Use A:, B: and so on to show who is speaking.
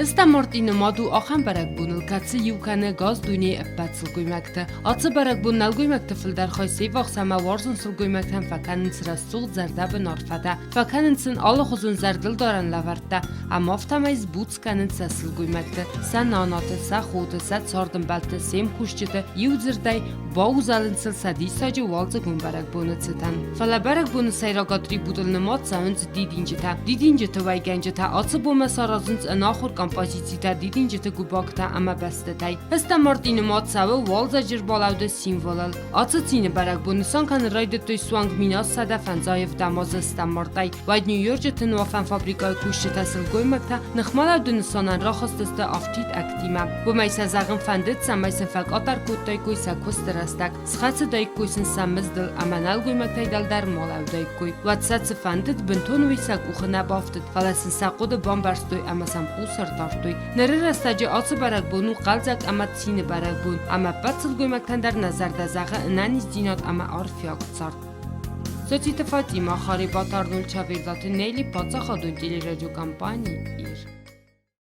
A: Ӕстӕм мартъи нымад у ахӕм бӕрӕгбоныл, кӕцы иу кӕны газ дунейы ӕппӕт сылгоймӕгты. Ацы бӕрӕгбон нӕлгоймӕгты фылдӕр хай се ввахс ӕмӕ уарзон сылгоймӕгтӕн фӕкӕнынц рӕсугъд зӕрдӕбын арфӕтӕ, фӕкӕнынц сын алыхуызон зӕрдылдарӕн лӕвӕрттӕ ӕмӕ афтӕмӕй сбуц кӕнынц сӕ сылгоймӕгты, сӕ нанаты, сӕ хоты, сӕ цардӕмбӕлтты, се мкусджыты, иудзырдӕй, баузӕлынц сыл сӕ диссаджы уалдзыгон бӕрӕгбоны цытӕн. Фӕлӕ бӕрӕгбоны сӕйраг атрибутыл нымад цӕуынц дидинджытӕ. Дидинджыты уӕйгӕнджытӕ ацы бонмӕ саразынц ӕнахуыр композицитӕ дидинджыты губактӕ ӕмӕ бӕстытӕй. Ӕстӕм мартъи нымад цӕуы уалдзӕджы рбалӕуды символыл. Ацы цины бӕрӕгбон нысан кӕнын райдыдтой суанг 1150 азы ӕстӕм мартӕй. Уӕд Нью-Йорчы тынуафӕн фабрикӕйы кусджытӕ сылгоймӕгтӕ ныхмӕлӕуды нысанӕн рахызтысты афтид ӕгтимӕ. Уымӕй сӕ зӕгъын фӕндыд, цӕмӕй сын фӕкъаддӕр кодтаиккой сӕ куысты рӕстӕг, схӕцыдаиккой сын сӕ мыздыл ӕмӕ нӕлгоймӕгтӕй дӕлдӕр ма лӕудаиккой. Уӕд сӕ цы фӕндыд, бынтон уый сӕ къухы нӕ бафтыд, фӕлӕ сын сӕ хъуыды бамбӕрстой ӕмӕ сӕм хъус ӕрдардтой. Ныры рӕстӕджы ацы бӕрӕгбон у хъӕлдзӕг ӕмӕ цины бӕрӕгбон, ӕмӕ ӕппӕт сылгоймӕгтӕн дӕр нӕ зӕрдӕ зӕгъы ӕнӕниздзинад ӕмӕ арфиаг цард. Социты Фатимӕ, Харебаты Арнольд Чавелдаты Нелли, паддзахадон телерадиокомпани «Ир».